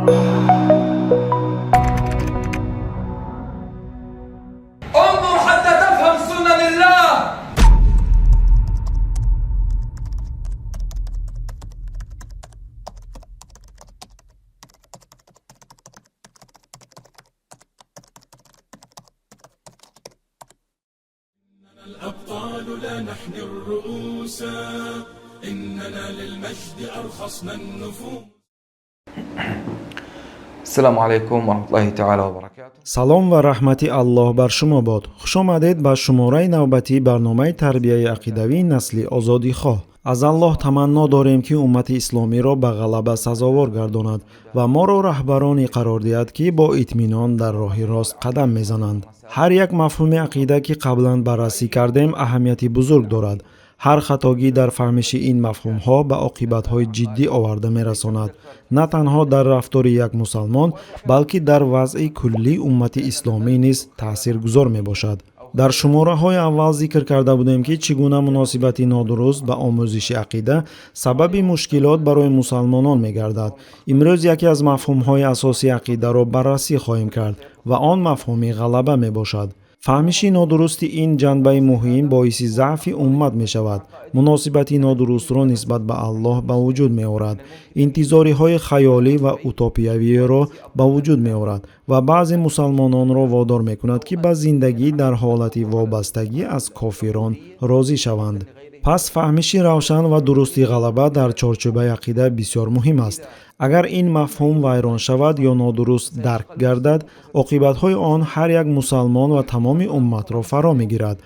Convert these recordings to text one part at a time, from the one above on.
انظر حتى تفهم سنن الله. الأبطال لا نحني الرؤوس، إننا للمجد أرخصنا النفوس. السلام عليكم ورحمة الله تعالى وبركاته. Салом ва раҳмати Аллоҳ бар шумо бод. Хушомадед ба шумораи навбатии барномаи тарбияи ақидавии насли озодихоҳ. Аз Аллоҳ таманно дорем, ки уммати исломиро ба ғалаба сазовор гардонад ва моро раҳбароне қарор диҳад, ки бо итминон дар роҳи рост қадам мезананд. Ҳар як мафҳуми ақида, ки қаблан баррасӣ кардем, аҳамияти бузург дорад. Ҳар хатогӣ дар фаҳмиши ин мафҳумҳо ба оқибатҳои ҷиддӣ оварда мерасонад, на танҳо дар рафтори як мусалмон, балки дар вазъи куллии уммати исломӣ низ таъсиргузор мебошад. Дар шумораҳои аввал зикр карда будем, ки чӣ гуна муносибати нодуруст ба омӯзиши ақида сабаби мушкилот барои мусалмонон мегардад. Имрӯз яке аз мафҳумҳои асосии ақидаро баррасӣ хоҳем кард ва он мафҳуми ғалаба мебошад. Фаҳмиши нодурусти ин ҷанбаи муҳим боиси заъфи уммат мешавад, муносибати нодурустро нисбат ба Аллоҳ ба вуҷуд меорад, интизориҳои хаёлӣ ва утопиявиро ба вуҷуд меорад ва баъзе мусалмононро водор мекунад, ки ба зиндагӣ дар ҳолати вобастагӣ аз кофирон розӣ шаванд. Пас фаҳмиши равшан ва дурусти ғалаба дар чорчӯбаи ақида бисёр муҳим аст. Агар ин мафҳум вайрон шавад ё нодуруст дарк гардад, оқибатҳои он ҳар як мусалмон ва тамоми умматро фаро мегирад.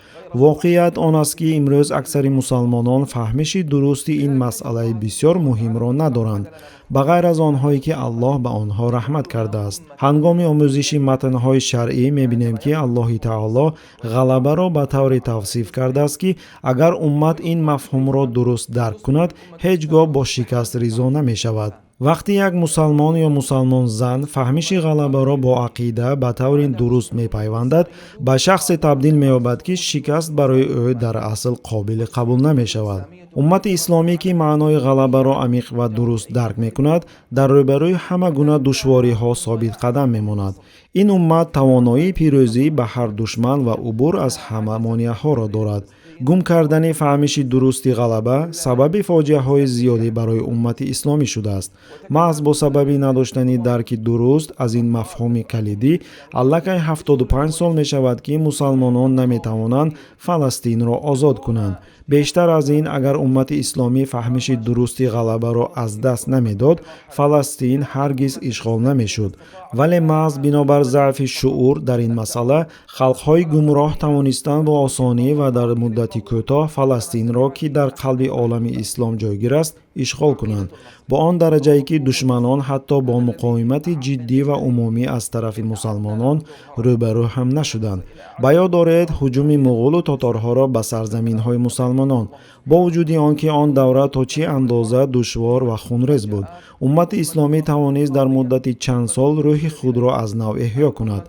Воқеият он аст, ки имрӯз аксари мусалмонон фаҳмиши дурусти ин масъалаи бисёр муҳимро надоранд, ба ғайр аз онҳое, ки Аллоҳ ба онҳо раҳмат кардааст. Ҳангоми омӯзиши матнҳои шаръӣ мебинем, ки Аллоҳи таоло ғалабаро ба тавре тавсиф кардааст, ки агар уммат ин мафҳумро дуруст дарк кунад, ҳеҷ гоҳ бо шикаст ризо намешавад. Вақте як мусалмон ё мусалмонзан фаҳмиши ғалабаро бо ақида ба таври дуруст мепайвандад, ба шахсе табдил меёбад, ки шикаст барои ӯ дар асл қобили қабул намешавад. Уммати исломӣ, ки маънои ғалабаро амиқ ва дуруст дарк мекунад, дар рӯбарӯи ҳама гуна душвориҳо собитқадам мемонад. Ин уммат тавоноии пирӯзӣ ба ҳар душман ва убур аз ҳама монеаҳоро дорад. Гум кардани фаҳмиши дурусти ғалаба сабаби фоҷиаҳои зиёде барои уммати исломӣ шудааст. Маҳз бо сабаби надоштани дарки дуруст аз ин мафҳуми калидӣ аллакай 75 сол мешавад, ки мусалмонон наметавонанд Фаластинро озод кунанд. Бештар аз ин, агар уммати исломӣ фаҳмиши дурусти ғалабаро аз даст намедод, Фаластин ҳаргиз ишғол намешуд. Вале маҳз бинобар заъфи шуъур дар ин масъала халқҳои гумроҳ тавонистанд бо осонӣ ва дар муддати кӯтоҳ Фаластинро, ки дар қалби олами ислом ҷойгир аст, ишғол кунанд, бо он дараҷае, ки душманон ҳатто бо муқовимати ҷиддӣ ва умумӣ аз тарафи мусалмонон рӯбарӯ ҳам нашуданд. Ба ёд доред ҳуҷуми муғулу тоторҳоро ба сарзаминҳои мусалмонон. Бо вуҷуди он ки он давра то чӣ андоза душвор ва хунрез буд, уммати исломӣ тавонист дар муддати чанд сол рӯҳи худро аз нав эҳё кунад,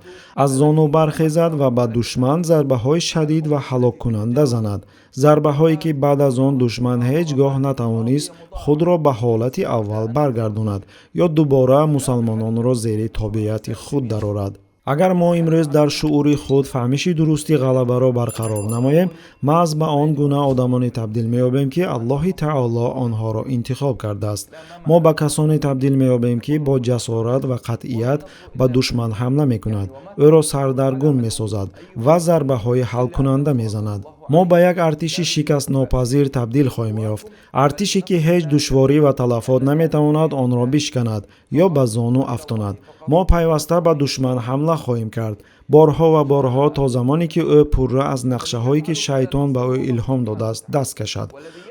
аз зону бархезад ва ба душман зарбаҳои шадид ва ҳалоккунанда занад, зарбаҳое, ки баъд аз он душман ҳеҷ гоҳ натавонист худро ба ҳолати аввал баргардонад ё дубора мусалмононро зери тобеияти худ дарорад. Агар мо имрӯз дар шуъури худ фаҳмиши дурусти ғалабаро барқарор намоем, маҳз ба он гуна одамоне табдил меёбем, ки Аллоҳи таоло онҳоро интихоб кардааст. Мо ба касоне табдил меёбем, ки бо ҷасорат ва қатъият ба душман ҳамла мекунад, ӯро сардаргун месозад ва зарбаҳои ҳалкунанда мезанад. Мо ба як артиши шикастнопазир табдил хоҳем ёфт, артише, ки ҳеҷ душворӣ ва талафот наметавонад онро бишканад ё ба зону афтонад. Мо пайваста ба душман ҳамла хоҳем кард, борҳо ва борҳо, то замоне ки ӯ пурра аз нақшаҳое, ки шайтон ба ӯ илҳом додааст, даст кашад.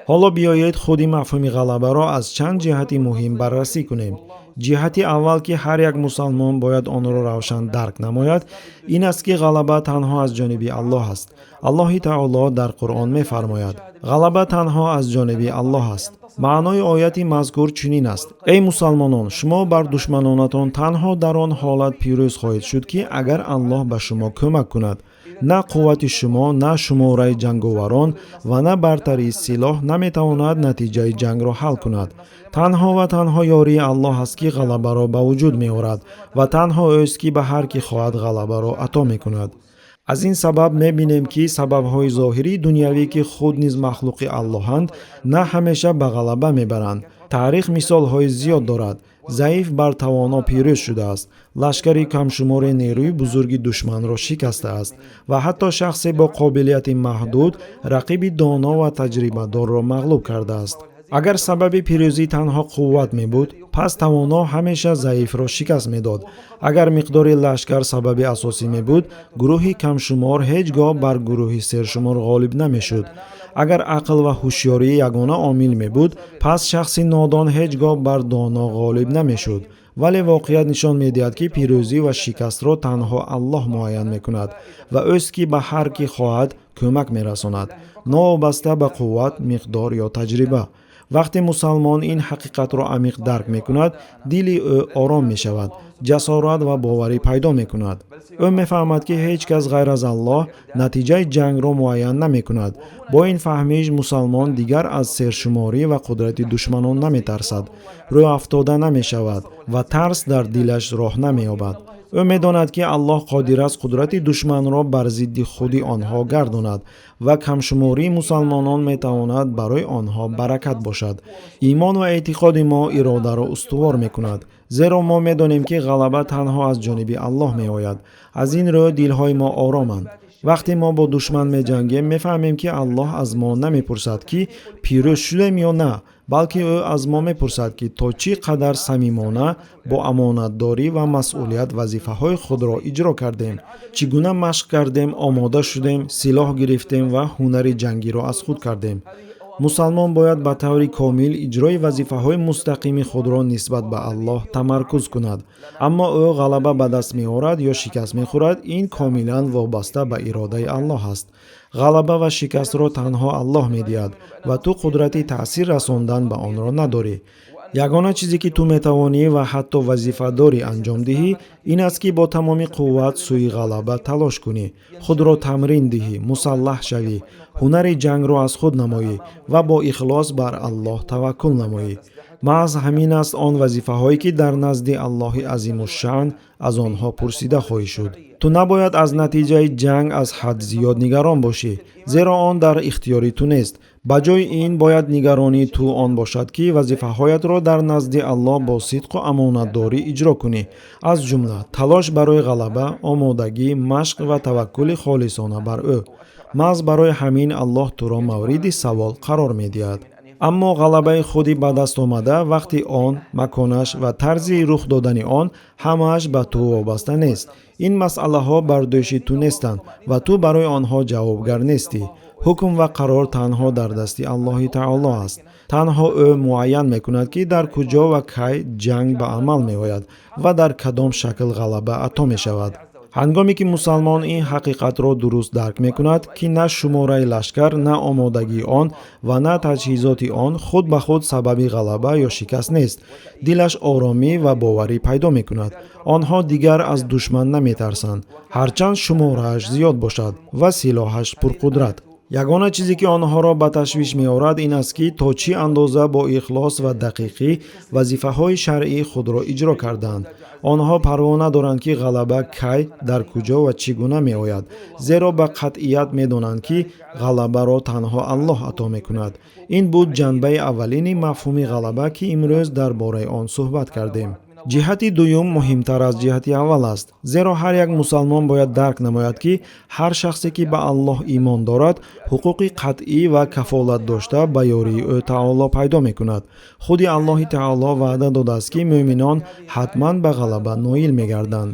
Ҳоло биёед худи мафҳуми ғалабаро аз чанд ҷиҳати муҳим баррасӣ кунем. Ҷиҳати аввал, ки ҳар як мусалмон бояд онро равшан дарк намояд, ин аст, ки ғалаба танҳо аз ҷониби Аллоҳ аст. Аллоҳи таоло дар Қуръон мефармояд: ғалаба танҳо аз ҷониби Аллоҳ аст. Маънои ояти мазкур чунин аст: эй мусалмонон, шумо бар душманонатон танҳо дар он ҳолат пирӯз хоҳед шуд, ки агар Аллоҳ ба шумо кӯмак кунад. На қуввати шумо, на шумораи ҷанговарон ва на бартарии силоҳ наметавонад натиҷаи ҷангро ҳал кунад. Танҳо ва танҳо ёрии Аллоҳ аст, ки ғалабаро ба вуҷуд меорад ва танҳо ӯст, ки ба ҳар ки хоҳад ғалабаро ато мекунад. Аз ин сабаб мебинем, ки сабабҳои зоҳирии дунявӣ, ки худ низ махлуқи Аллоҳанд, на ҳамеша ба ғалаба мебаранд. Таърих мисолҳои зиёд дорад. Заиф бар тавоно пирӯз шудааст, лашкари камшумори нерӯи бузурги душманро шикастааст ва ҳатто шахсе бо қобилияти маҳдуд рақиби доно ва таҷрибадорро мағлуб кардааст. Агар сабаби пирӯзӣ танҳо қувват мебуд, пас тавоно ҳамеша заифро шикаст медод. Агар миқдори лашкар сабаби асосӣ мебуд, гурӯҳи камшумор ҳеҷ гоҳ бар гурӯҳи сершумор ғолиб намешуд. Агар ақл ва ҳушёрӣ ягона омил мебуд, пас шахси нодон ҳеҷ гоҳ бар доно ғолиб намешуд. Вале воқеият нишон медиҳад, ки пирӯзӣ ва шикастро танҳо Аллоҳ муайян мекунад ва ӯст, ки ба ҳар ки хоҳад кӯмак мерасонад, новобаста ба қувват, миқдор ё таҷриба. Вақте мусалмон ин ҳақиқатро амиқ дарк мекунад, дили ӯ ором мешавад, ҷасорат ва боварӣ пайдо мекунад. Ӯ мефаҳмад, ки ҳеҷ кас ғайр аз Аллоҳ натиҷаи ҷангро муайян намекунад. Бо ин фаҳмиш мусалмон дигар аз сершуморӣ ва қудрати душманон наметарсад, рӯафтода намешавад ва тарс дар дилаш роҳ намеёбад. Ӯ медонад, ки Аллоҳ қодир аст қудрати душманро бар зидди худи онҳо гардонад ва камшумории мусалмонон метавонад барои онҳо баракат бошад. Имон ва эътиқоди мо иродаро устувор мекунад, зеро мо медонем, ки ғалаба танҳо аз ҷониби Аллоҳ меояд. Аз ин рӯ дилҳои мо ороманд. Вақте мо бо душман меҷангем, мефаҳмем, ки Аллоҳ аз мо намепурсад, ки пирӯз шудем ё на, балки ӯ аз мо мепурсад, ки то чӣ қадар самимона бо амонатдорӣ ва масъулият вазифаҳои худро иҷро кардем, чӣ гуна машқ кардем, омода шудем, силоҳ гирифтем ва ҳунари ҷангиро аз худ кардем. Мусалмон бояд ба таври комил иҷрои вазифаҳои мустақими худро нисбат ба Аллоҳ тамаркуз кунад. Аммо ӯ ғалаба ба даст меорад ё шикаст мехӯрад, ин комилан вобаста ба иродаи Аллоҳ аст. Ғалаба ва шикастро танҳо Аллоҳ медиҳад ва ту қудрати таъсир расондан ба онро надорӣ. Ягона чизе, ки ту метавонӣ ва ҳатто вазифадорӣ анҷом диҳӣ, ин аст, ки бо тамоми қувват сӯи ғалаба талош кунӣ, худро тамрин диҳӣ, мусаллаҳ шавӣ, ҳунари ҷангро аз худ намоӣ ва бо ихлос бар Аллоҳ таваккул намоӣ. Маҳз ҳамин аст он вазифаҳое, ки дар назди Аллоҳи азимушшаън аз онҳо пурсида хоҳӣ шуд. Ту набояд аз натиҷаи ҷанг аз ҳад зиёд нигарон бошӣ, зеро он дар ихтиёри ту нест. Ба ҷои ин бояд нигаронии ту он бошад, ки вазифаҳоятро дар назди Аллоҳ бо сидқу амонатдорӣ иҷро кунӣ, аз ҷумла талош барои ғалаба, омодагӣ, машқ ва таваккули холисона бар ӯ. Маҳз барои ҳамин Аллоҳ туро мавриди савол қарор медиҳад. Аммо ғалабаи худи ба даст омада, вақти он, маконаш ва тарзи рух додани он ҳамааш ба ту вобаста нест. Ин масъалаҳо бар дӯши ту нестанд ва ту барои онҳо ҷавобгар нестӣ. Ҳукм ва қарор танҳо дар дасти Аллоҳи таоло аст. Танҳо ӯ муайян мекунад, ки дар куҷо ва кай ҷанг ба амал меояд ва дар кадом шакл ғалаба ато мешавад. Ҳангоме ки мусалмон ин ҳақиқатро дуруст дарк мекунад, ки на шумораи лашкар, на омодагии он ва на таҷҳизоти он худ ба худ сабаби ғалаба ё шикаст нест, дилаш оромӣ ва боварӣ пайдо мекунад. Онҳо дигар аз душман наметарсанд, ҳарчанд шуморааш зиёд бошад ва силоҳаш пурқудрат. Ягона чизе, ки онҳоро ба ташвиш меорад, ин аст, ки то чӣ андоза бо ихлос ва дақиқӣ вазифаҳои шаръии худро иҷро кардаанд. Онҳо парво надоранд, ки ғалаба кай, дар куҷо ва чӣ гуна меояд, зеро ба қатъият медонанд, ки ғалабаро танҳо Аллоҳ ато мекунад. Ин буд ҷанбаи аввалини мафҳуми ғалаба, ки имрӯз дар бораи он суҳбат кардем. Ҷиҳати дуюм муҳимтар аз ҷиҳати аввал аст, зеро ҳар як мусалмон бояд дарк намояд, ки ҳар шахсе, ки ба Аллоҳ имон дорад, ҳуқуқи қатъӣ ва кафолат дошта ба ёрии ӯ таоло пайдо мекунад. Худи Аллоҳи таоло ваъда додааст, ки мӯъминон ҳатман ба ғалаба ноил мегарданд.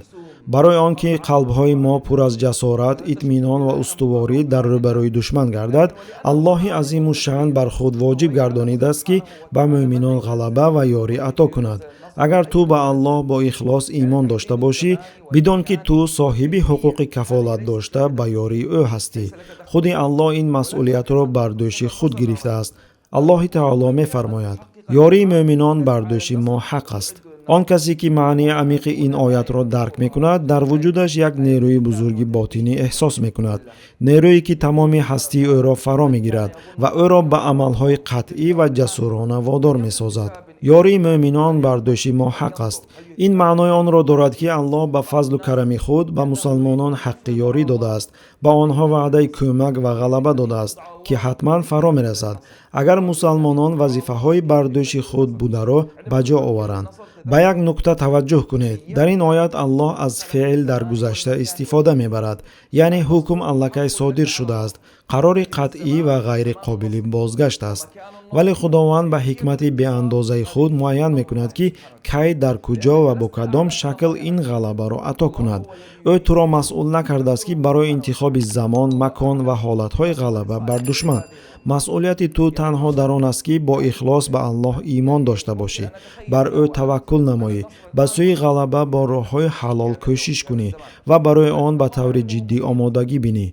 Барои он ки қалбҳои мо пур аз ҷасорат, итминон ва устуворӣ дар рӯбарӯи душман гардад, Аллоҳи азимушшаън бар худ воҷиб гардонидааст, ки ба мӯъминон ғалаба ва ёрӣ ато кунад. Агар ту ба Аллоҳ бо ихлос имон дошта бошӣ, бидон, ки ту соҳиби ҳуқуқи кафолат дошта ба ёрии ӯ ҳастӣ. Худи Аллоҳ ин масъулиятро бар дӯши худ гирифтааст. Аллоҳи таоло мефармояд: ёрии мӯъминон бар дӯши мо ҳақ аст. Он касе ки маънии амиқи ин оятро дарк мекунад, дар вуҷудаш як нерӯи бузурги ботинӣ эҳсос мекунад, нерӯе ки тамоми ҳастии ӯро фаро мегирад ва ӯро ба амалҳои қатъӣ ва ҷасурона водор месозад. Ёрии мӯъминон бар дӯши мо ҳақ аст. Ин маънои онро дорад, ки Аллоҳ ба фазлу карами худ ба мусалмонон ҳаққи ёрӣ додааст, ба онҳо ваъдаи кӯмак ва ғалаба додааст, ки ҳатман фаро мерасад, агар мусалмонон вазифаҳои бар дӯши худ бударо ба ҷо оваранд. Ба як нукта таваҷҷӯҳ кунед. Дар ин оят Аллоҳ аз феъл дар гузашта истифода мебарад, яъне ҳукм аллакай содир шудааст, қарори қатъӣ ва ғайриқобили бозгашт аст. Вале Худованд ба ҳикмати беандозаи худ муайян мекунад, ки кай, дар куҷо ва бо кадом шакл ин ғалабаро ато кунад. Ӯ туро масъул накардааст, ки барои интихоби замон, макон ва ҳолатҳои ғалаба бар душман. Масъулияти ту танҳо дар он аст, ки бо ихлос ба Аллоҳ имон дошта бошӣ, бар ӯ таваккул намоӣ, ба сӯи ғалаба бо роҳҳои ҳалол кӯшиш кунӣ ва барои он ба таври ҷиддӣ омодагӣ бинӣ.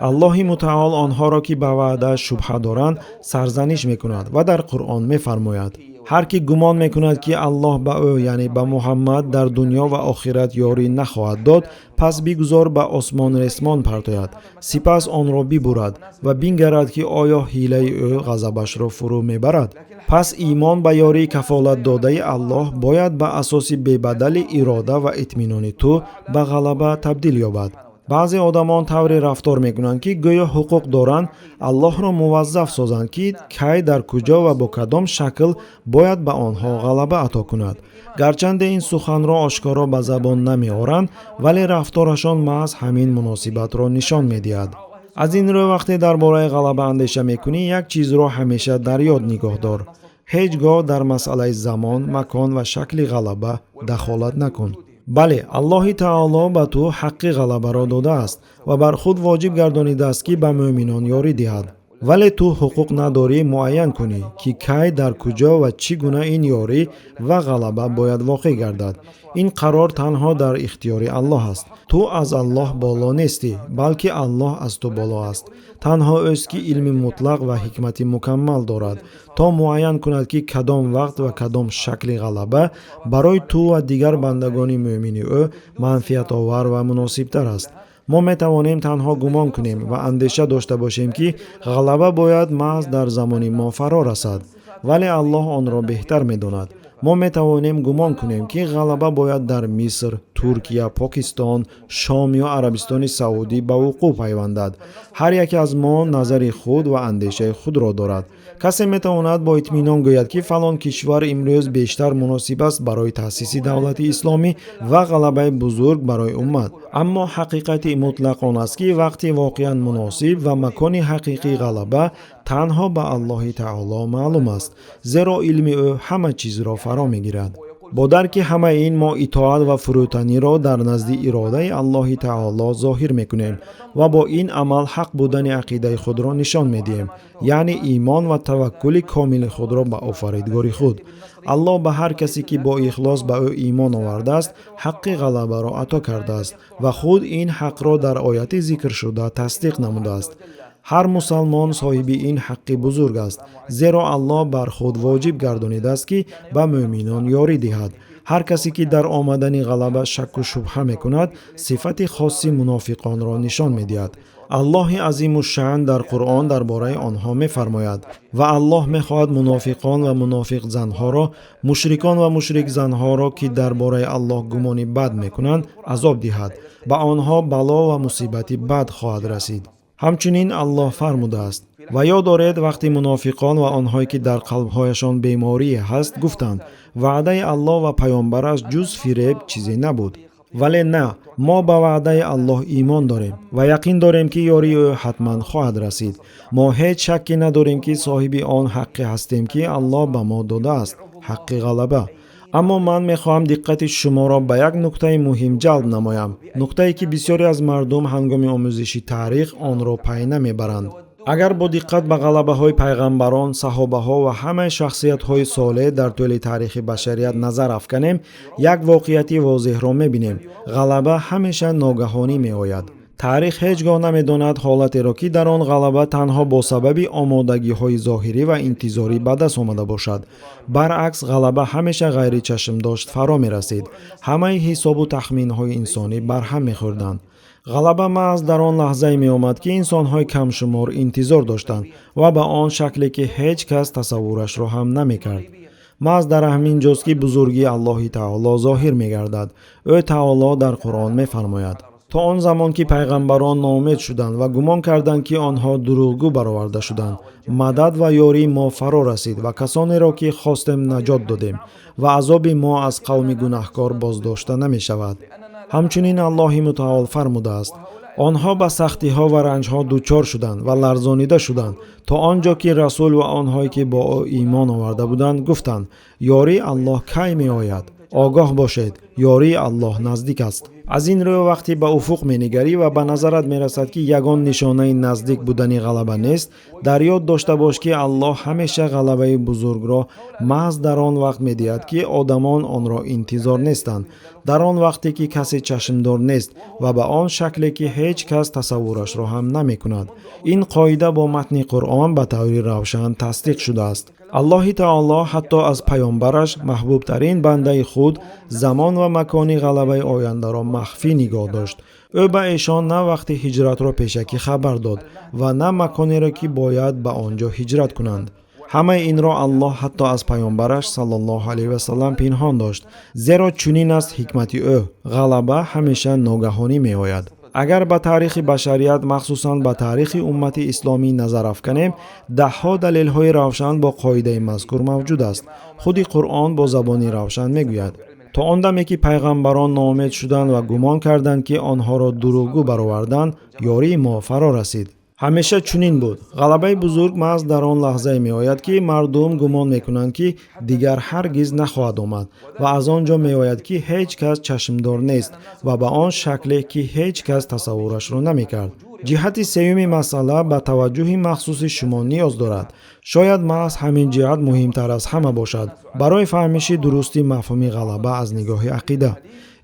Аллоҳи мутаол онҳоро, ки ба ваъдааш шубҳа доранд, сарзаниш мекунад ва дар Қуръон мефармояд: ҳар ки гумон мекунад, ки Аллоҳ ба ӯ, яъне ба Муҳаммад, дар дунё ва охират ёрӣ нахоҳад дод, пас бигузор ба осмон ресмон партояд, сипас онро бибурад ва бингарад, ки оё ҳилаи ӯ ғазабашро фурӯ мебарад. Пас имон ба ёрии кафолат додаи Аллоҳ бояд ба асоси бебадали ирода ва итминони ту ба ғалаба табдил ёбад. Баъзе одамон тавре рафтор мекунанд, ки гӯё ҳуқуқ доранд Аллоҳро муваззаф созанд, ки кай, дар куҷо ва бо кадом шакл бояд ба онҳо ғалаба ато кунад. Гарчанде ин суханро ошкоро ба забон намеоранд, вале рафторашон маҳз ҳамин муносибатро нишон медиҳад. Аз ин рӯ, вақте дар бораи ғалаба андеша мекунӣ, як чизро ҳамеша дар ёд нигоҳ дор: ҳеҷ гоҳ дар масъалаи замон, макон ва шакли ғалаба дахолат накун. Бале, Аллоҳи таоло ба ту ҳаққи ғалабаро додааст ва бар худ воҷиб гардонидааст, ки ба мӯъминон ёрӣ диҳад. Вале ту ҳуқуқ надорӣ муайян кунӣ, ки кай, дар куҷо ва чӣ гуна ин ёрӣ ва ғалаба бояд воқеъ гардад. Ин қарор танҳо дар ихтиёри Аллоҳ аст. Ту аз Аллоҳ боло нестӣ, балки Аллоҳ аз ту боло аст. Танҳо ӯст, ки илми мутлақ ва ҳикмати мукаммал дорад, то муайян кунад, ки кадом вақт ва кадом шакли ғалаба барои ту ва дигар бандагони мӯъмини ӯ манфиатовар ва муносибтар аст. Мо метавонем танҳо гумон кунем ва андеша дошта бошем, ки ғалаба бояд маҳз дар замони мо фаро расад, вале Аллоҳ онро беҳтар медонад. Мо метавонем гумон кунем, ки ғалаба бояд дар Миср, Туркия, Покистон, Шом ё Арабистони Саудӣ ба вуқӯъ пайвандад. Ҳар яке аз мо назари худ ва андешаи худро дорад. Касе метавонад бо итминон гӯяд, ки фалон кишвар имрӯз бештар муносиб аст барои таъсиси давлати исломӣ ва ғалабаи бузург барои уммат. Аммо ҳақиқати мутлақ он аст, ки вақти воқеан муносиб ва макони ҳақиқии ғалаба танҳо ба Аллоҳи таоло маълум аст, зеро илми ӯ ҳама чизро фаро мегирад. Бо дарки ҳамаи ин мо итоат ва фурӯтаниро дар назди иродаи Аллоҳи таоло зоҳир мекунем ва бо ин амал ҳақ будани ақидаи худро нишон медиҳем, яъне имон ва таваккули комили худро ба офаридгори худ. Аллоҳ ба ҳар касе, ки бо ихлос ба ӯ имон овардааст, ҳаққи ғалабаро ато кардааст ва худ ин ҳақро дар ояти зикршуда тасдиқ намудааст. Ҳар мусалмон соҳиби ин ҳаққи бузург аст, зеро Аллоҳ бар худ воҷиб гардонидааст, ки ба мӯъминон ёрӣ диҳад. Ҳар касе, ки дар омадани ғалаба шакку шубҳа мекунад, сифати хоси мунофиқонро нишон медиҳад. Аллоҳи азимушшаън дар Қуръон дар бораи онҳо мефармояд: ва Аллоҳ мехоҳад мунофиқон ва мунофиқзанҳоро, мушрикон ва мушрикзанҳоро, ки дар бораи Аллоҳ гумони бад мекунанд, азоб диҳад. Ба онҳо бало ва мусибати бад хоҳад расид. Ҳамчунин Аллоҳ фармудааст: ва ёд доред вақти мунофиқон ва онҳое, ки дар қалбҳояшон беморие ҳаст, гуфтанд: ваъдаи Аллоҳ ва паёмбараш ҷуз фиреб чизе набуд. Вале на, мо ба ваъдаи Аллоҳ имон дорем ва яқин дорем, ки ёрии ӯ ҳатман хоҳад расид. Мо ҳеҷ шакке надорем, ки соҳиби он ҳаққе ҳастем, ки Аллоҳ ба мо додааст, ҳаққи ғалаба. Аммо ман мехоҳам диққати шуморо ба як нуктаи муҳим ҷалб намоям, нуктае, ки бисёре аз мардум ҳангоми омӯзиши таърих онро пай намебаранд. Агар бо диққат ба ғалабаҳои пайғамбарон, саҳобаҳо ва ҳамаи шахсиятҳои солеҳ дар тӯли таърихи башарият назар афканем, як воқеияти возеҳро мебинем: ғалаба ҳамеша ногаҳонӣ меояд. Таърих ҳеҷ гоҳ намедонад ҳолатеро, ки дар он ғалаба танҳо бо сабаби омодагиҳои зоҳирӣ ва интизорӣ ба даст омада бошад. Баръакс, ғалаба ҳамеша ғайричашмдошт фаро мерасид. Ҳамаи ҳисобу тахминҳои инсонӣ барҳам мехӯрданд. Ғалаба маҳз дар он лаҳзае меомад, ки инсонҳои камшумор интизор доштанд ва ба он шакле, ки ҳеҷ кас тасаввурашро ҳам намекард. Маҳз дар ҳамин ҷост, ки бузургии Аллоҳи таоло зоҳир мегардад. Ӯ таоло дар Қуръон мефармояд: то он замон ки пайғамбарон ноумед шуданд ва гумон карданд, ки онҳо дурӯғгӯ бароварда шуданд, мадад ва ёрии мо фаро расид ва касонеро, ки хостем, наҷот додем ва азоби мо аз қавми гунаҳкор боздошта намешавад. Ҳамчунин Аллоҳи мутаол фармудааст: онҳо ба сахтиҳо ва ранҷҳо дучор шуданд ва ларзонида шуданд, то он ҷо ки расул ва онҳое, ки бо ӯ имон оварда буданд, гуфтанд: ёрии Аллоҳ кай меояд? Огоҳ бошед, ёрии Аллоҳ наздик аст. Аз ин рӯ вақте ба уфуқ менигарӣ ва ба назарат мерасад, ки ягон нишонаи наздик будани ғалаба нест, дар ёд дошта бош, ки Аллоҳ ҳамеша ғалабаи бузургро маҳз дар он вақт медиҳад, ки одамон онро интизор нестанд, дар он вақте ки касе чашмдор нест ва ба он шакле, ки ҳеҷ кас тасаввурашро ҳам намекунад. Ин қоида бо матни Қуръон ба таври равшан тасдиқ шудааст. Аллоҳи таоло ҳатто аз паёмбараш, маҳбубтарин бандаи худ, замон ва макони ғалабаи ояндаро махфӣ нигоҳ дошт. Ӯ ба эшон на вақти ҳиҷратро пешакӣ хабар дод ва на маконеро, ки бояд ба он ҷо ҳиҷрат кунанд. Ҳамаи инро Аллоҳ ҳатто аз паёмбараш саллаллоҳу алайҳи васаллам пинҳон дошт, зеро чунин аст ҳикмати ӯ: ғалаба ҳамеша ногаҳонӣ меояд. Агар ба таърихи башарият, махсусан ба таърихи уммати исломӣ назар афканем, даҳҳо далелҳои равшан бо қоидаи мазкур мавҷуд аст. Худи Қуръон бо забони равшан мегӯяд: то он даме ки пайғамбарон ноумед шуданд ва гумон карданд, ки онҳоро дурӯғгӯ бароварданд, ёрии мо фаро расид. Ҳамеша чунин буд. Ғалабаи бузург маҳз дар он лаҳзае меояд, ки мардум гумон мекунанд, ки дигар ҳаргиз нахоҳад омад, ва аз он ҷо меояд, ки ҳеҷ кас чашмдор нест ва ба он шакле, ки ҳеҷ кас тасаввурашро намекард. Ҷиҳати сеюми масъала ба таваҷҷӯҳи махсуси шумо ниёз дорад. Шояд маҳз ҳамин ҷиҳат муҳимтар аз ҳама бошад барои фаҳмиши дурусти мафҳуми ғалаба аз нигоҳи ақида.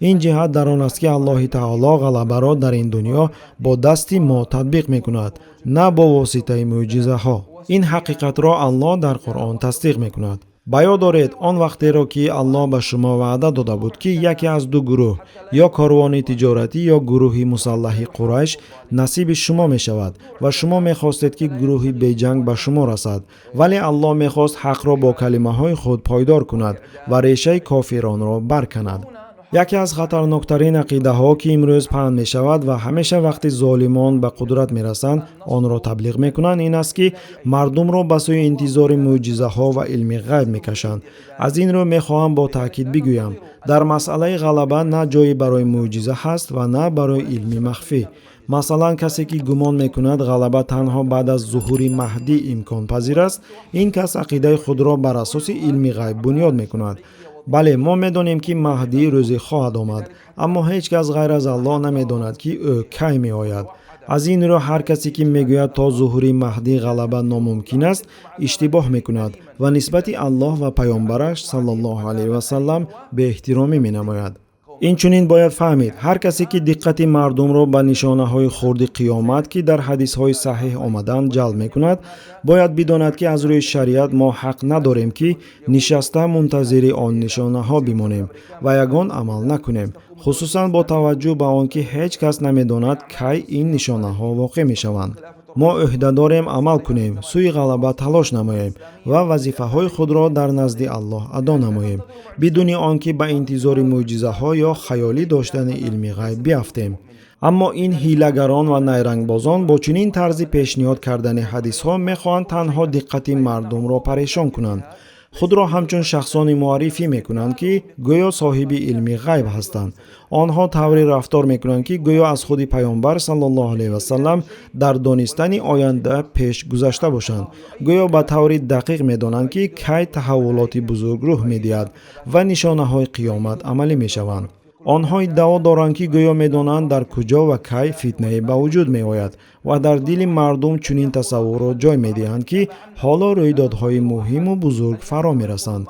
Ин ҷиҳат дар он аст, ки Аллоҳи таоло ғалабаро дар ин дунё бо дасти мо татбиқ мекунад, на бо воситаи мӯъҷизаҳо. Ин ҳақиқатро Аллоҳ дар Қуръон тасдиқ мекунад. Ба ёд доред он вақтеро, ки Аллоҳ ба шумо ваъда дода буд, ки яке аз ду гурӯҳ, ё корвони тиҷоратӣ ё гурӯҳи мусаллаҳи Қурайш насиби шумо мешавад ва шумо мехостед, ки гурӯҳи беҷанг ба шумо расад, вале Аллоҳ мехост ҳақро бо калимаҳои худ пойдор кунад ва решаи кофиронро барканад. Яке аз хатарноктарин ақидаҳо, ки имрӯз паҳн мешавад ва ҳамеша вақти золимон ба қудрат мерасанд онро таблиғ мекунанд, ин аст, ки мардумро ба сӯи интизори мӯъҷизаҳо ва илми ғайб мекашанд. Аз ин рӯ мехоҳам бо таъкид бигӯям: дар масъалаи ғалаба на ҷое барои мӯъҷиза ҳаст ва на барои илми махфӣ. Масалан, касе ки гумон мекунад ғалаба танҳо баъд аз зуҳури Маҳдӣ имконпазир аст, ин кас ақидаи худро бар асоси илми ғайб бунёд мекунад. Бале, мо медонем, ки Маҳдӣ рӯзе хоҳад омад, аммо ҳеҷ кас ғайр аз Аллоҳ намедонад, ки ӯ кай меояд. Аз ин рӯ ҳар касе ки мегӯяд то зуҳури Маҳдӣ ғалаба номумкин аст, иштибоҳ мекунад ва нисбати Аллоҳ ва паёмбараш саллаллоҳу алайҳи васаллам беэҳтиромӣ менамояд. Инчунин бояд фаҳмид, ҳар касе ки диққати мардумро ба нишонаҳои хурди қиёмат, ки дар ҳадисҳои саҳеҳ омаданд, ҷалб мекунад, бояд бидонад, ки аз рӯи шариат мо ҳақ надорем, ки нишаста мунтазири он нишонаҳо бимонем ва ягон амал накунем, хусусан бо таваҷҷӯҳ ба он ки ҳеҷ кас намедонад, кай ин нишонаҳо воқеъ мешаванд. Мо ӯҳда дорем амал кунем, сӯи ғалаба талош намоем ва вазифаҳои худро дар назди Аллоҳ адо намоем, бидуни он ки ба интизори мӯъҷизаҳо ё хаёлӣ доштани илми ғайб биафтем. Аммо ин ҳилагарон ва найрангбозон бо чунин тарзи пешниҳод кардани ҳадисҳо мехоҳанд танҳо диққати мардумро парешон кунанд. Худро ҳамчун шахсони муаррифӣ мекунанд, ки гӯё соҳиби илми ғайб ҳастанд. Онҳо тавре рафтор мекунанд, ки гӯё аз худи паёмбар саллаллоҳу алайҳи васаллам дар донистани оянда пеш гузашта бошанд. Гӯё ба таври дақиқ медонанд, ки кай таҳаввулоти бузург рӯҳ медиҳад ва нишонаҳои қиёмат амалӣ мешаванд. Онҳо иддао доранд, ки гӯё медонанд дар куҷо ва кай фитнае ба вуҷуд меояд ва дар дили мардум чунин тасаввурро ҷой медиҳанд, ки ҳоло рӯйдодҳои муҳиму бузург фаро мерасанд.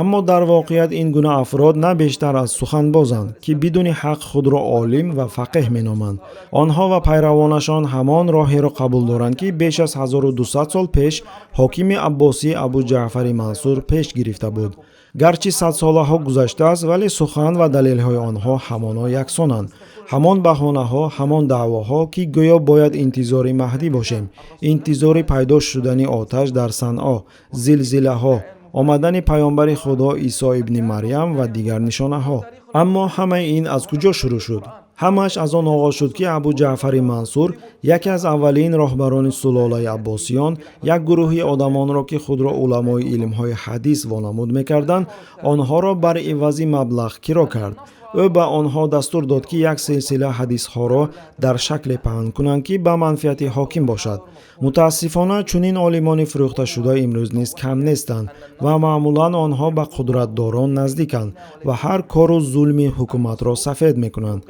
Аммо дар воқеият ин гуна афрод на бештар аз суханбозанд, ки бидуни ҳақ худро олим ва фақеҳ меноманд. Онҳо ва пайравонашон ҳамон роҳеро қабул доранд, ки беш аз 1200 сол пеш ҳокими аббосӣ Абу Ҷаъфари Мансур пеш гирифта буд. Гарчи садсолаҳо гузаштааст, вале сухан ва далелҳои онҳо ҳамоно яксонанд. Ҳамон баҳонаҳо, ҳамон даъвоҳо, ки гӯё бояд интизори Маҳдӣ бошем, интизори пайдо шудани оташ дар Санъо, зилзилаҳо, омадани паёмбари Худо Исо ибни Марьям ва дигар нишонаҳо. Аммо ҳамаи ин аз куҷо шурӯъ шуд? Ҳамааш аз он оғоз шуд, ки Абу Ҷаъфари Мансур, яке аз аввалин роҳбарони сулолаи аббосиён, як гурӯҳи одамонро, ки худро уламои илмҳои ҳадис вонамуд мекарданд, онҳоро бар ивази маблағ киро кард. Ӯ ба онҳо дастур дод, ки як силсила ҳадисҳоро дар шакле паҳн кунанд, ки ба манфиати ҳоким бошад. Мутаассифона, чунин олимони фурӯхташуда имрӯз низ кам нестанд ва маъмулан онҳо ба қудратдорон наздиканд ва ҳар кору зулми ҳукуматро сафед мекунанд.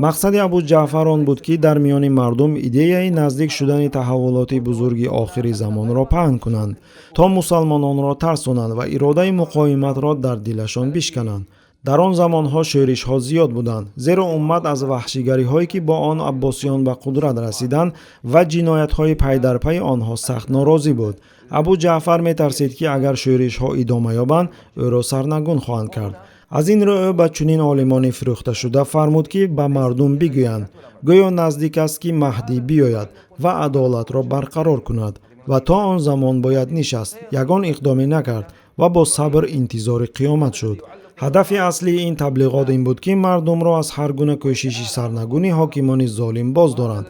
Мақсади Абу Ҷаъфар он буд, ки дар миёни мардум идеяи наздик шудани таҳаввулоти бузурги охири замонро паҳн кунанд, то мусалмононро тарсонанд ва иродаи муқовиматро дар дилашон бишкананд. Дар он замонҳо шӯришҳо зиёд буданд, зеро уммат аз ваҳшигариҳое, ки бо он аббосиён ба қудрат расиданд ва ҷиноятҳои пайдарпайи онҳо сахт норозӣ буд. Абу Ҷаъфар метарсид, ки агар шӯришҳо идома ёбанд, ӯро сарнагун хоҳанд кард. Аз ин рӯ ӯ ба чунин олимони фурӯхташуда фармуд, ки ба мардум бигӯянд, гӯё наздик аст, ки Маҳдӣ биёяд ва адолатро барқарор кунад ва то он замон бояд нишаст, ягон иқдоме накард ва бо сабр интизори қиёмат шуд. Ҳадафи аслии ин таблиғот ин буд, ки мардумро аз ҳар гуна кӯшиши сарнагуни ҳокимони золим боз доранд,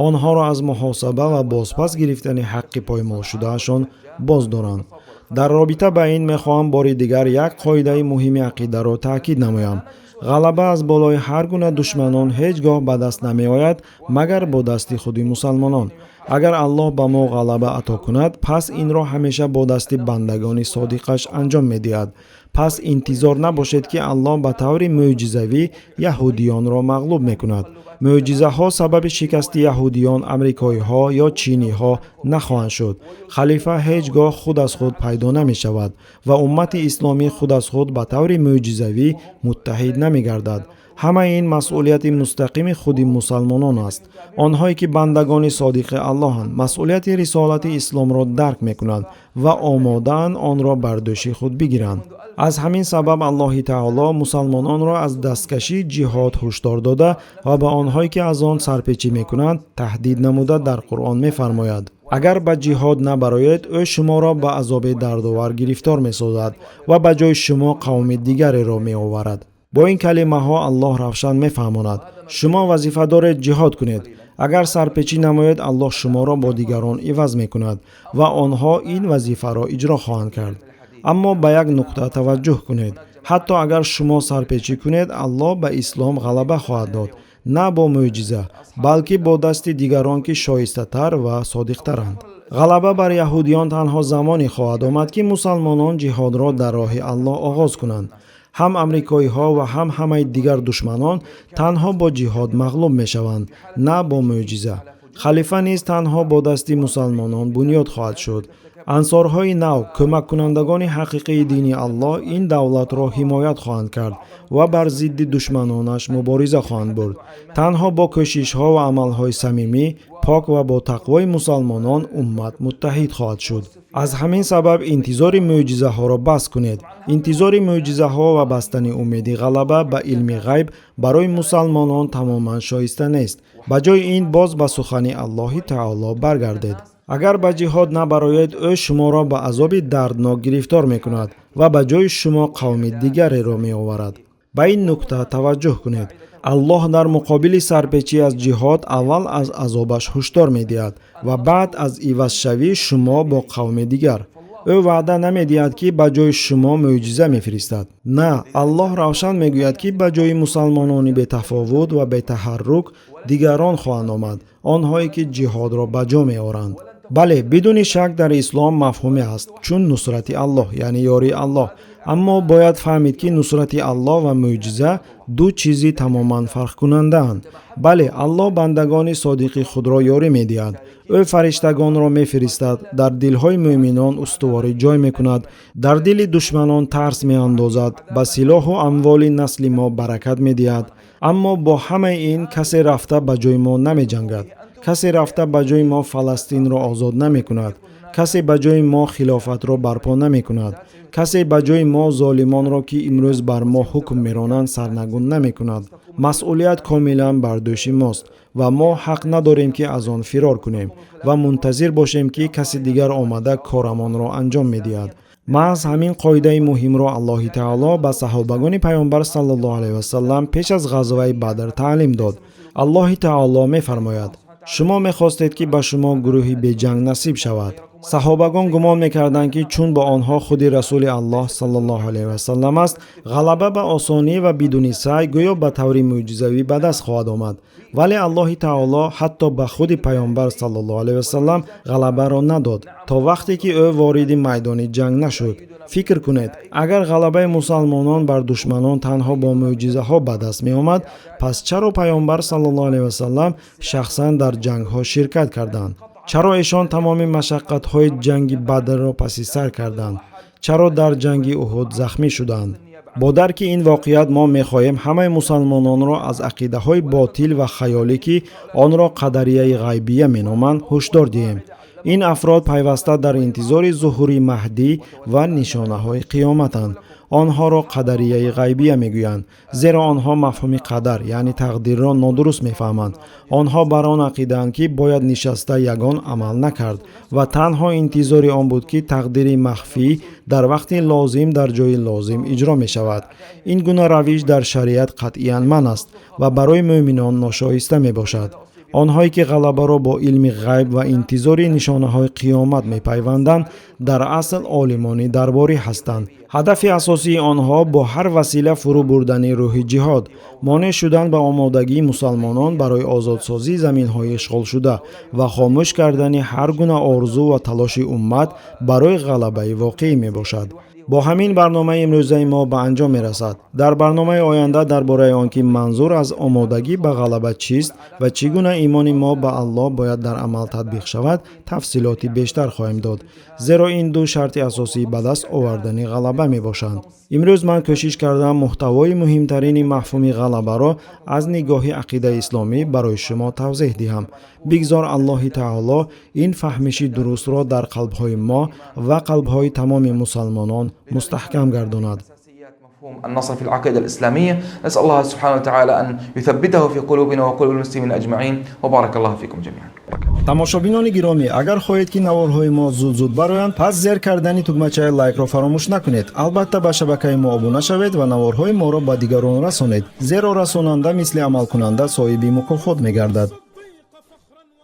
онҳоро аз муҳосаба ва бозпас гирифтани ҳаққи поймолшудаашон боз доранд. Дар робита ба ин мехоҳам бори дигар як қоидаи муҳими ақидаро таъкид намоям. Ғалаба аз болои ҳар гуна душманон ҳеҷ гоҳ ба даст намеояд, магар бо дасти худи мусалмонон. Агар Аллоҳ ба мо ғалаба ато кунад, пас инро ҳамеша бо дасти бандагони содиқаш анҷом медиҳад. Пас интизор набошед, ки Аллоҳ ба таври мӯъҷизавӣ яҳудиёнро мағлуб мекунад. Мӯъҷизаҳо сабаби шикасти яҳудиён, амрикоиҳо ё чиниҳо нахоҳанд шуд. Халифа ҳеҷ гоҳ худ аз худ пайдо намешавад ва уммати исломӣ худ аз худ ба таври мӯъҷизавӣ муттаҳид намегардад. Ҳамаи ин масъулияти мустақими худи мусалмонон аст. Онҳое ки бандагони содиқи Аллоҳанд, масъулияти рисолати исломро дарк мекунанд ва омодаанд онро бар дӯши худ бигиранд. Аз ҳамин сабаб Аллоҳи таоло мусалмононро аз дасткашии ҷиҳод ҳушдор дода ва ба онҳое, ки аз он сарпечӣ мекунанд, таҳдид намуда дар Қуръон мефармояд: агар ба ҷиҳод набароед, ӯ шуморо ба азоби дардовар гирифтор месозад ва ба ҷои шумо қавми дигареро меоварад. Бо ин калимаҳо Аллоҳ равшан мефаҳмонад: шумо вазифа доред ҷиҳод кунед. Агар сарпечӣ намоед, Аллоҳ шуморо бо дигарон иваз мекунад ва онҳо ин вазифаро иҷро хоҳанд кард. Аммо ба як нуқта таваҷҷӯҳ кунед. Ҳатто агар шумо сарпечӣ кунед, Аллоҳ ба ислом ғалаба хоҳад дод, на бо мӯъҷиза, балки бо дасти дигарон, ки шоистатар ва содиқтаранд. Ғалаба бар яҳудиён танҳо замоне хоҳад омад, ки мусалмонон ҷиҳодро дар роҳи Аллоҳ оғоз кунанд. Ҳам амрикоиҳо ва ҳам ҳамаи дигар душманон танҳо бо ҷиҳод мағлуб мешаванд, на бо мӯъҷиза. Халифа низ танҳо бо дасти мусалмонон бунёд хоҳад шуд. Ансорҳои нав, кӯмаккунандагони ҳақиқии дини Аллоҳ, ин давлатро ҳимоят хоҳанд кард ва бар зидди душманонаш мубориза хоҳанд бурд. Танҳо бо кӯшишҳо ва амалҳои самимӣ, пок ва бо тақвои мусалмонон уммат муттаҳид хоҳад шуд. Аз ҳамин сабаб интизори мӯъҷизаҳоро бас кунед. Интизори мӯъҷизаҳо ва бастани умеди ғалаба ба илми ғайб барои мусалмонон тамоман шоиста нест. Ба ҷои ин боз ба сухани Аллоҳи таоло баргардед. Агар ба ҷиҳод набароед, ӯ шуморо ба азоби дарднок гирифтор мекунад ва ба ҷои шумо қавми дигареро меоварад. Ба ин нукта таваҷҷӯҳ кунед. Аллоҳ дар муқобили сарпечӣ аз ҷиҳод аввал аз азобаш ҳушдор медиҳад ва баъд аз ивазшавии шумо бо қавми дигар. Ӯ ваъда намедиҳад, ки ба ҷои шумо мӯъҷиза мефиристад. На, Аллоҳ равшан мегӯяд, ки ба ҷои мусалмонони бетафовут ва бетаҳаррук дигарон хоҳанд омад, онҳое ки ҷиҳодро ба ҷо меоранд. Бале, бидуни шак дар ислом мафҳуме ҳаст, чун нусрати Аллоҳ, яъне ёрии Аллоҳ. Аммо бояд фаҳмид, ки нусрати Аллоҳ ва мӯъҷиза ду чизи тамоман фарқкунандаанд. Бале, Аллоҳ бандагони содиқи худро ёрӣ медиҳад. Ӯ фариштагонро мефиристад, дар дилҳои мӯъминон устуворӣ ҷой мекунад, дар дили душманон тарс меандозад, ба силоҳу амволи насли мо баракат медиҳад. Аммо бо ҳамаи ин касе рафта ба ҷои мо намеҷангад, касе рафта ба ҷои мо Фаластинро озод намекунад, касе ба ҷои мо хилофатро барпо намекунад, касе ба ҷои мо золимонро, ки имрӯз бар мо ҳукм меронанд, сарнагун намекунад. Масъулият комилан бар дӯши мост ва мо ҳақ надорем, ки аз он фирор кунем ва мунтазир бошем, ки каси дигар омада корамонро анҷом медиҳад. Маҳз ҳамин қоидаи муҳимро Аллоҳи таоло ба саҳобагони Пайғамбар саллаллоҳу алайҳи васаллам пеш аз ғазваи Бадр таълим дод. Аллоҳи таоло мефармояд: шумо мехостед, ки ба шумо гурӯҳи беҷанг насиб шавад. Саҳобагон гумон мекарданд, ки чун бо онҳо худи Расули Аллоҳ саллаллоҳу алайҳи васаллам аст, ғалаба ба осонӣ ва бидуни саъй, гӯё ба таври мӯъҷизавӣ ба даст хоҳад омад. Вале Аллоҳи таоло ҳатто ба худи Пайғамбар саллаллоҳу алайҳи васаллам ғалабаро надод, то вақте ки ӯ вориди майдони ҷанг нашуд. Фикр кунед, агар ғалабаи мусалмонон бар душманон танҳо бо мӯъҷизаҳо ба даст меомад, пас чаро Пайғамбар саллаллоҳу алайҳи васаллам шахсан дар ҷангҳо ширкат карданд? Чаро эшон тамоми машаққатҳои ҷанги Бадрро паси сар карданд? Чаро дар ҷанги Уҳуд захмӣ шуданд? Бо дарки ин воқеият мо мехоҳем ҳамаи мусалмононро аз ақидаҳои ботил ва хаёлӣ, ки онро қадарияи ғайбия меноманд, ҳушдор диҳем. Ин афрод пайваста дар интизори зуҳури Маҳдӣ ва нишонаҳои қиёматанд. Онҳоро қадарияи ғайбия мегӯянд, зеро онҳо мафҳуми қадар, яъне тақдирро нодуруст мефаҳманд. Онҳо бар он ақидаанд, ки бояд нишаста ягон амал накард ва танҳо интизори он буд, ки тақдири махфӣ дар вақти лозим дар ҷои лозим иҷро мешавад. Ин гуна равиш дар шариат қатъиян манъ аст ва барои мӯъминон ношоиста мебошад. Онҳое ки ғалабаро бо илми ғайб ва интизори нишонаҳои қиёмат мепайванданд, дар асл олимони дарборӣ ҳастанд. Ҳадафи асосии онҳо бо ҳар васила фурӯ бурдани рӯҳи ҷиҳод, монеъ шудан ба омодагии мусалмонон барои озодсозии заминҳои ишғолшуда ва хомӯш кардани ҳар гуна орзу ва талоши уммат барои ғалабаи воқеӣ мебошад. Бо ҳамин барномаи имрӯзаи мо ба анҷом мерасад. Дар барномаи оянда дар бораи он ки манзур аз омодагӣ ба ғалаба чист ва чӣ гуна имони мо ба Аллоҳ бояд дар амал татбиқ шавад, тафсилоти бештар хоҳем дод, зеро ин ду шарти асосии ба даст овардани ғалаба мебошанд. Имрӯз ман кӯшиш кардам муҳтавои муҳимтарини мафҳуми ғалабаро аз нигоҳи ақидаи исломӣ барои шумо тавзеҳ диҳам. Бигзор Аллоҳи таоло ин фаҳмиши дурустро дар қалбҳои мо ва қалбҳои тамоми мусалмонон мустаҳкам гардонад. النصر في العقيدة الإسلامية، نسأل الله سبحانه وتعالى أن يثبته في قلوبنا وقلوب المسلمين أجمعين، وبارك الله فيكم جميعا. Тамошобинони гиромӣ, агар хоҳед, ки наворҳои мо зуд-зуд бароянд, пас зер кардани тугмачаи лайкро фаромӯш накунед. Албатта, ба шабакаи мо обуна шавед ва наворҳои моро ба дигарон расонед, зеро расонанда мисли амалкунанда соҳиби мукофот мегардад.